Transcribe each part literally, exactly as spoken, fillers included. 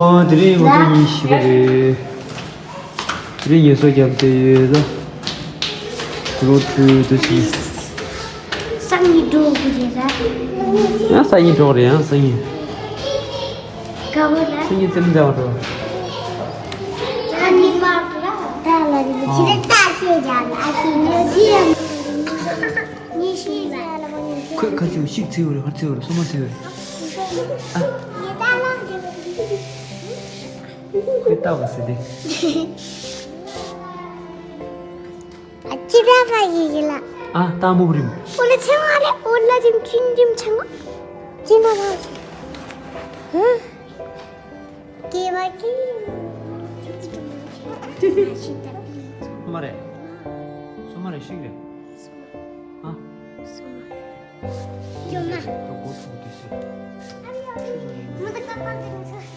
ཨོ། དེ་རིང་ང་ཚོ་ཉིན་བཞི་པ་རེད། དེ་རིང་ངལ་གསོ་བརྒྱབ་བསྡད་ཡོད་ད། ལོ་དྲུག་དུ་ཕྱིན། སང་ཉིན་འགྲོ་དགོས་རེད་ད། ཡང་སང་ཉིན་འགྲོ་རེད། ཡང་སང་ཉིན། ག་བ་ལ། སང་ཉིན་རྩེད་མོ་རྩེ་བ་འགྲོ། ད་ནི་མ་ད་ལ་རེད། ཨོ། ཕྱི་རེ་ད་ཤེས་ཀྱང་ཨ་ཤེས་ཉོ་རྒྱུ་ཡང་ཉི་ཤེས་ལ། ཁོས་ཁ་ཆེའུ་ཤིག་འཚོལ་བ་རེད། ག་རེ་འཚོལ་བ་རེད། སོ་མ་འཚོལ་བ་རེད། ཨ། ཡི་ད་ལ་རེད། ཁོས་ལྟ་བ་ཟེར་ཏེ། ཨ་ཅི་ད་ཕ་ཡི་ཡི་ལ། ཨ་ཏ་མུ་རིམ། འོ་ལ་ཆེ་བ་རེད། འོ་ལ་རིམ་ཅིན་རིམ་ཆང་བ། ཅི་ན་ཕ་ཡི། ཧ། ཀེ་བ་ཀེ། སོ་མ་རེད། སོ་མ་རེད། ཤིག་རེད། ཨ། སོ་མ། ཡོ་མ། ད་གོ་ཐུག་དུས་སུ། མ་ད་ཀ་པ་དེ་ནི་ས།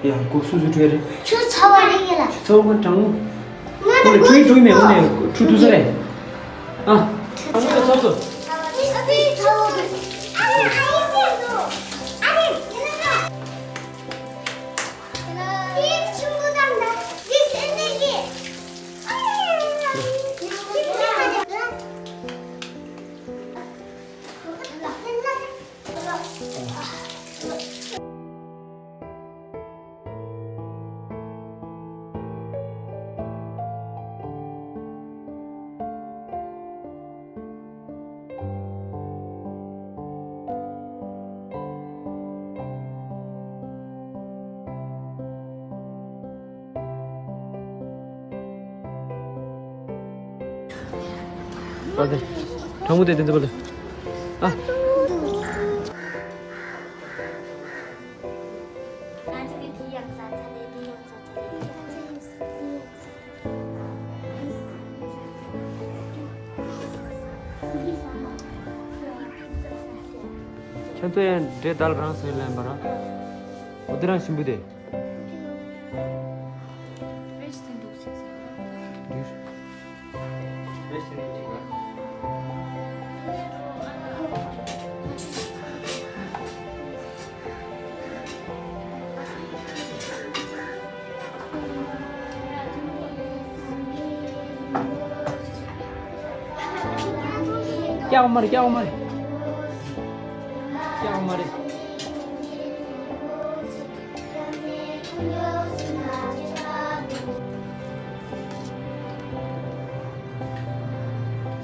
ཡ། སྒོ་སུ་སུ་བྲོས་རེད། ཆུ་ཚ་བ་རེད་ཡ་ལ། ཆུ་ཚ་བ་གང་དྲང་མོ། ང་ལ་ཁོ་ལ་ཁྲུས་ཁྲུས་མེད། ཁོ་ནས་ཁྲུས་ཐུབ་ས་རེད། ཨ། ཨ་མ་ཚ་སོ། པ་ལེ། དྲང་མོ་དེ་དེ་ཚོ་པ་ལེ། ཨ། ཁྱེད་ཚོ་ཡང་འདྲེ་དལ་རང་ཟེར་ལེན་པ་ར། འོ་དེ་རང་ཞིམ་པོ་དེ། སྐྱག་མ་རེད། སྐྱག་མ་རེད། སྐྱག་མ་རེད།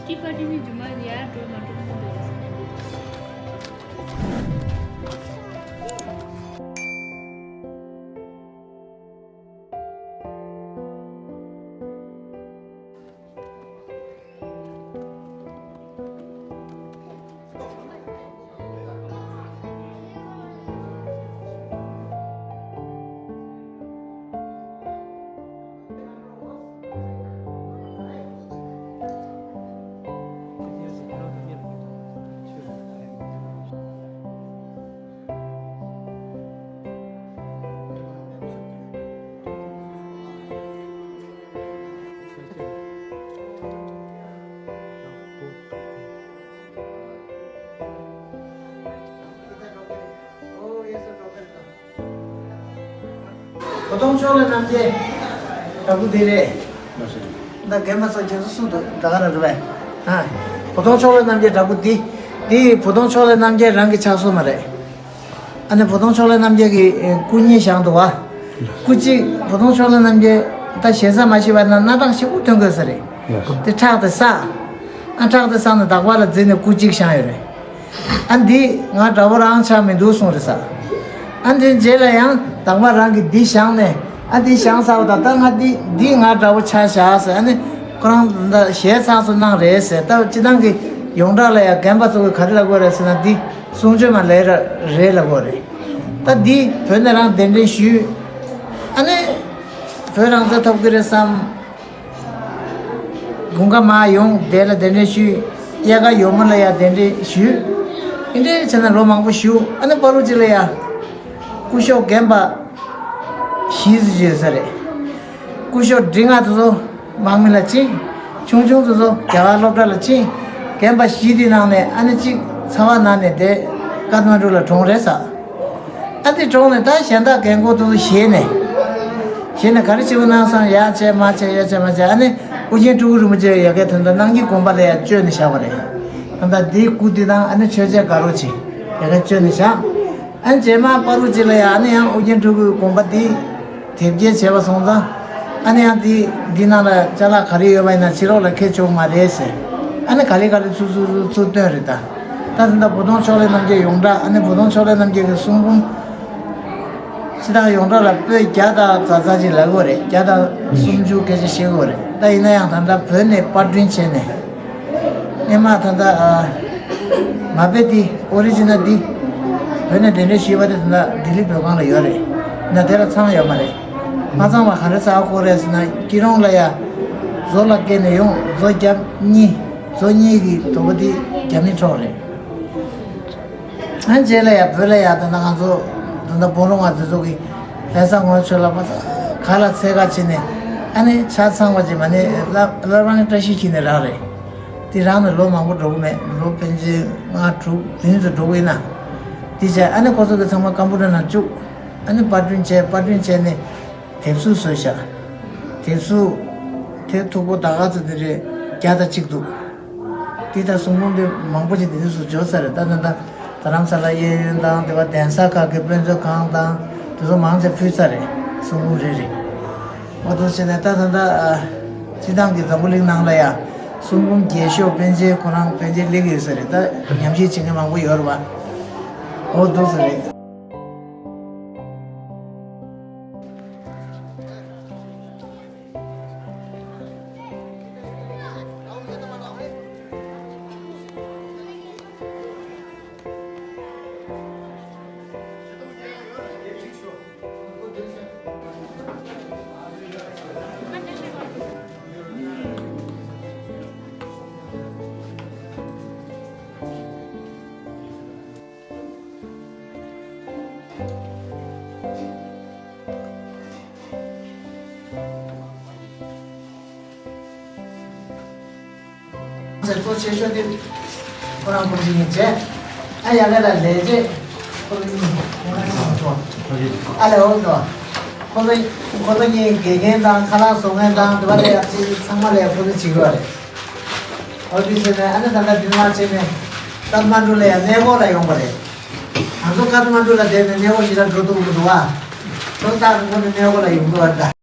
ཏི་པ་ཏི་མི་རྒྱུ་མ་ཡར་འགྲོ་མ་འགྲོ་མི་འདུག་ཟེར་ནས་འདུག་བུ་སྟོང་ཕྱོགས་ལས་རྣམ་རྒྱལ་འདྲ་པོ་འདི་རེད། ད་རྒན་པ་ཚོ་ཁྱེད་ཚོ་སུ་འདུག་ད་ག་ར་རེད་པས། ཨ། བུ་སྟོང་ཕྱོགས་ལས་རྣམ་རྒྱལ་འདྲ་པོ་འདི། འདི་བུ་སྟོང་ཕྱོགས་ལས་རྣམ་རྒྱལ་རང་གི་ཕྱག་སྲོལ་མ་རེད། ཨ་ནི་བུ་སྟོང་ཕྱོགས་ལས་རྣམ་རྒྱལ་གྱི་སྐུ་གཉིས་བཞེངས་འདུག་བ། སྐུ་གཅིག་བུ་སྟོང་ཕྱོགས་ལས་རྣམ་རྒྱལ་ད་ཞེ་ས་མ་ཤེས་པ་ན་སྣ་ཐག་ཞེ་པོ་ཐོན་དགོས་ས་རེད། དེ་ཁྲག་དེ་བསགས། ཨ་ཁྲག་དེ་བསགས་ནས་དག་པ་ལ་འཛིན་ནས་སྐུ་གཅིག་བཞེངས་ཡོད་རེད། ཨ་འདི་ང་དགྲ་བོ་རང་ཆགས་མི་འདུག་གསུངས་རེད་ས། ཨ་འདི་རྗེས་ལ་ཡང་དག་པ་རང་གིས་འདི་བཞེངས་ནས་ཨ་འདི་བཞེངས་ཚར་བ་དང་ད་ང་འདི་འདི་ང་དགྲ་བོ་ཆགས་བཞག་ཟེར། ཨ་ནི་ཁོ་རང་ད་ཞལ་ཚགས་སུ་གནང་རེད་ཟེར། ད་སྤྱི་བཏང་གི་ཡོངས་གྲགས་ལ་ཡང་རྒན་པ་ཚོ་གིས་ག་རེ་ལབ་དགོས་རེད་ཟེར་ན། འདི་གསུང་ཆོས་མ་ལས་ར་རེད་ལབ་དགོས་རེད། ད་འདི་བོད་ནས་རང་གདན་འདྲེན་ཞུས། ཨ་ནི་བོད་རང་བཙན་ཐོབ་ཀྱི་རེད་བསམ། དགུན་ཁ་མར་ཡོང་དེ་ལ་གདན་འདྲེན་ཞུས། དབྱར་ཁ་ཡོལ་མོ་ལ་ཡང་གདན་འདྲེན་ཞུས། ཨིན་འདྲེ་བྱས་ན་ལོ་མང་པོ་བཞུགས། ཨ་ནི་བར་དུ་ཅིག་ལ་ཡང་སྐུ་ཞབས་རྒན་པ་བཞི་ཙམ་ཡོད་ས་རེད། སྐུ་ཞབས་འབྲིང་ང་དེ་ཚོ་དམག་མི་ལ་ཕྱིན། ཆུང་ཆུང་དེ་ཚོ་རྒྱ་གར་སློབ་གྲྭ་ལ་ཕྱིན། རྒན་པ་བཞི་དེའི་ནང་ནས་ཨ་ནི་གཅིག་ཚ་བ་ན་ནས་དེ་ཀཏ་མན་ཌུ་ལ་གྲོངས་རེད་ས། ཨ་དེ་གྲོངས་ནས་ད་གཞན་དག་རྒན་གོག་དེ་ཚོ་ཞེད་ནས། ཞེད་ནས་ག་རེ་བྱེད་དགོས་ན་བསམ། ཡར་བྱས་མར་བྱས་ཡར་བྱས་མར་བྱས། ཨ་ནི་ཨོ་རྒྱན་སྤྲུལ་སྐུ་རིན་པོ་ཆེ་ཡ་གའི་དོན་དུ་སྣང་བརྒྱུད་དགོན་པ་ལ་ཡང་བཅོལ་ནས་བཞག་པ་རེད། ད་ལྟ་དེའི་སྐུ་དེ་དང་ཨ་ནི་མཆོད་མཇལ་དགའ་རོགས་བྱས་ཡ་གའི་བཅོལ་ནས་བཞག། ཨ་ནི་རྗེས་མ་བར་དུ་ཅིག་ལ་ཡང་ཨ་ནི་ཡང་ཨོ་རྒྱན་སྤྲུལ་སྐུའི་དགོངས་པ་འདི་དེབ་སྐྱེལ་བྱས་པ་སོང་ཙང་། ཨ་ནི་ཡང་འདི་འདི་ནང་ལ་ཅ་ལག་ག་རེ་ཡོད་པ་ཡིན་ན་ཕྱི་ལོགས་ལ་ཁྱེར་ཆོག་མ་རེད་ཟེར། ཨ་ནི་ག་ལེ་ག་ལེ་ཚུར་ཚུར་ཚུར་ཚུར་བཏོན་རེད་ད། ད་ད་ལྟ་བུ་སྟོང་ཕྱོགས་ལས་རྣམ་རྒྱལ་ཡོངས་གྲགས། ཨ་ནི་བུ་སྟོང་ཕྱོགས་ལས་རྣམ་རྒྱལ་གྱི་གསུང་འབུམ་སྤྱི་བཏང་ཡོངས་གྲགས་ལ་པོད་བརྒྱ་དང་ཙག་ཙག་ཅིག་ལབ་ཀྱི་ཡོད་རེད། བརྒྱ་དང་སུམ་ཅུ་སྐད་ཆ་བཤད་ཀྱི་ཡོད་རེད། ད་ཡིན་ན་ཡང་ད་ལྟ་བོད་ནས་པར་སྐྲུན་བྱས་ནས། སྔོན་མ་ད་ལྟ་ཨ། མ་དཔེ་འདི་ཨོ་རི་ཇི་ནལ་འདི་བོད་ནས་འགྲེམས་སྤེལ་ཞུས་པ་དེ་ད་ལྟ་ལྡི་ལི་བོད་ཁང་ལ་ཡོད་རེད། ཡིན་ན་དེ་ལ་ཚང་ཡོད་མ་རེད། མ་ཚང་བ་ག་རེ་ཟེར་དགོས་རེད་ཟེར་ན། སྐྱིད་རོང་ལ་ཡ་མཛོ་ལ་བསྐྱལ་ནས་ཡོང་། མཛོ་བརྒྱ་གཉིས། མཛོ་གཉིས་ཀྱི་དོ་པོ་འདི་བརྒྱ་མི་འཕྲོག་རེད། ཨ་རྗེས་ལ་ཡ་བོད་ལ་ཡ་ད་ལྟ་ང་ཚོ་ད་ལྟ་སྦོ་ལོང་བ་དེ་ཚོ་གི་ལྷ་ས་ངོས་ཆོས་ལ་པ་ག་ལ་འཚོལ་ག་བྱས་ནས། ཨ་ནི་ཆ་ཚང་བ་ཅིག་མ་ནི་བླ་བླ་རང་བཀྲ་ཤིས་འཁྱིལ་ནས་རག་རེད། དེ་རག་ནས་ལོ་མང་པོ་འགྲོ་གི་མེད། ལོ་ཕལ་ཆེར་ལྔ་དྲུག་བདུན་ཙམ་འགྲོ་གི་ཡིན་ན། དེ་བྱས་ཨ་ནི་ཁོ་ཚོ་གི་ཚང་མ་ཀམ་པུ་ཊར་ནང་བཅུག། ཨ་ནི་པར་སྐྲུན་བྱས། པར་སྐྲུན་བྱས་ནས་དེབ་གཟུགས་བཟོས་བཞག། དེབ་གཟུགས་དེབ་མཐུག་པོ་ད་ག་ཚོད་དེ་རེད། བརྒྱ་དང་གཅིག་འདུག། དེ་ད་གསུང་འབུམ་དེ་མང་པོ་ཅིག་དེ་ཚོ་འབྱོར་ཚར་རེད། ད་ད་ད་རྡ་རམ་ས་ལ་གཡས་གཡོན་དང་། དེ་བ་གདན་ས་ཁག་གི་དཔེ་མཛོད་ཁང་དང་དེ་ཚོ་མང་ཆེ་ཕུལ་ཚར་རེད། གསུང་འབུམ་རེ་རེ། འོ་དེ་བྱས་ནས་ད་ད་ད་ཨ། སྤྱི་བཏང་གི་འཛམ་བུ་གླིང་ནང་ལ་ཡ་གསུང་འབུམ་རྒྱས་ཤོས་པཎ་ཆེན་ཁོ་རང་པཎ་ཆེན་སླེབས་ཡོད་ས་རེད། ད་ཉམས་ཞིབ་བྱེད་མཁན་མང་པོ་ཡོད་རེད་བ། འོ་འདུག་ས་རེད། ཚེ་གཙོ་ཆེ་ཤོས་དེ་ཁོ་རང་ཁོ་རང་ཡིན་བྱས། ཨ་ཡ་ག་ལ་ལས་བྱེད་ཁོ་རང་ཡིན། ཨ་ལས་འོང་དོ། ཁོ་ཚོ་ཁོ་ཚོ་གཉིས་དགེ་རྒན་དང་ཁ་ལག་བཟོ་མཁན་དང་དེ་བ་ལས་ཡག་ཅིག་ཚང་མ་ལས་ཁོ་ཚོ་བྱེད་དགོས་རེད། ཨོ་དེ་བྱས་ནས་ཨ་ནི་ད་ལྟ་འདི་མ་བྱས་ནས་ཀཏ་མན་ཌུ་ལ་ཡང་གནས་སྐོར་ལ་ཡོང་པ་རེད། ང་ཚོ་ཀཏ་མན་ཌུ་ལ་བསྡད་ནས་གནས་སྐོར་ཞེ་དྲག་འགྲོ་ཐུབ་ཀྱི་མི་འདུག་བ། ཁོ་ད་ཁོ་ནི་གནས་སྐོར་ལ་ཡོང་གི་བ་ད།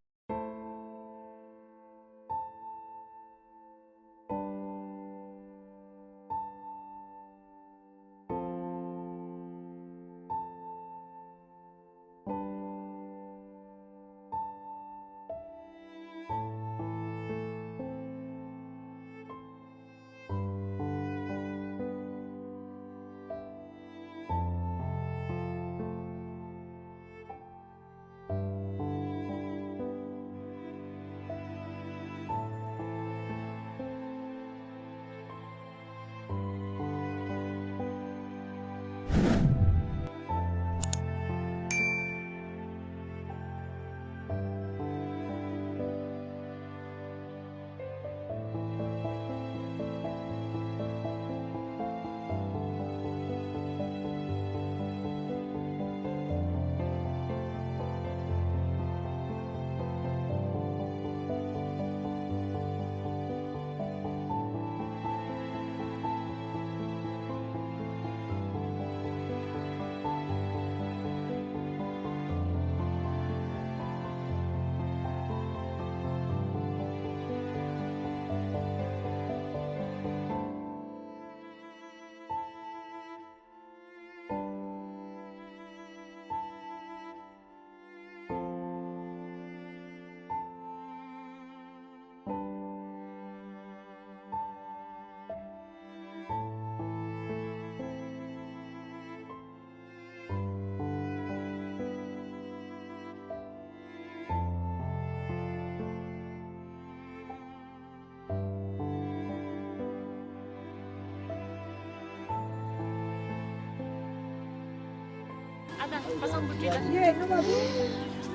आधा, पसंद बुझे। ये नो बाबू।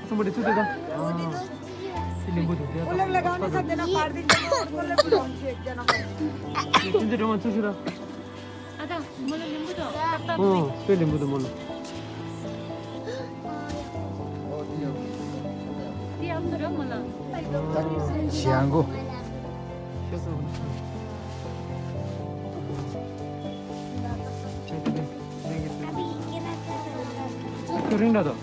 पसंद बुझे, तू दे दा। वो दे दो। ये नींबू दे दे। वो लोग लगा नहीं सकते ना, फाड़ देंगे, और को लोग बुलाओ, एक जना। ये तुझे रोमांस शुरू। आधा, मोला नींबू दो। तब तक। हाँ, पे नींबू दो मोला। ये आप तो रहो मोला। Sianggu. Kuring dah tu.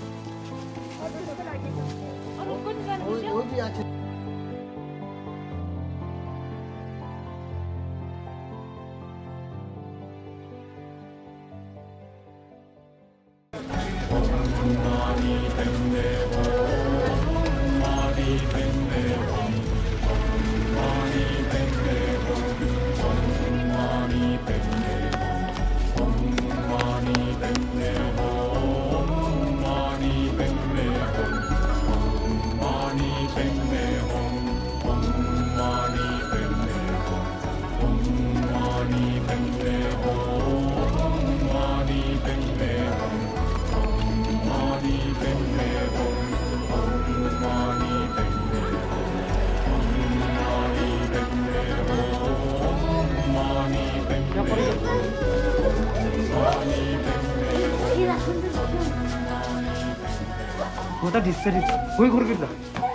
뭐 다 비슷해. 거의 그렇겠다.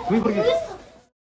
거의 그렇겠다.